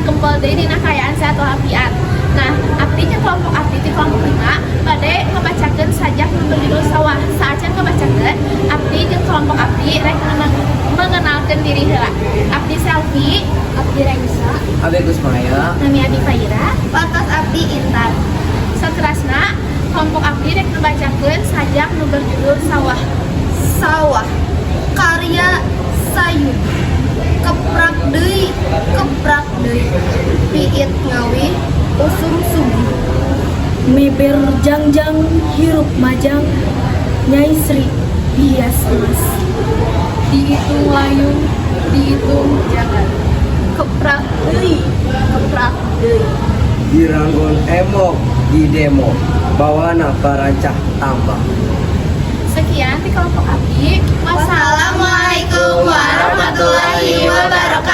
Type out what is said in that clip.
Kempel deui dina kaayaan sehat walafiat. Nah, abdi jeung kelompok abdi di kelompok 5 bade ngabacakeun sajak nu berjudul Sawah. Saacan ngabacakeun, abdi jeung kelompok abdi rek mengenalkeun diri heula. Abdi Selvi, Abdi Rengsa. Abe Gusmaya. Nami abdi Faira, Patos abdi Intan. Saterasna kelompok abdi rek ngabacakeun sajak nu berjudul Sawah. Sawah. Karya Sayuti. Keprak deui, keprak deui. Piit ngawih, usum sugih. Meber jangjang hirup majang, Nyai Sri dihias emas. Dihitung layung, dihitung jagat. Keprak deui, keprak deui. Diranggon emok di demo, bawana parancah tambah. Sekian di kelompok abdi. Wassalamualaikum warahmatullahi wabarakatuh.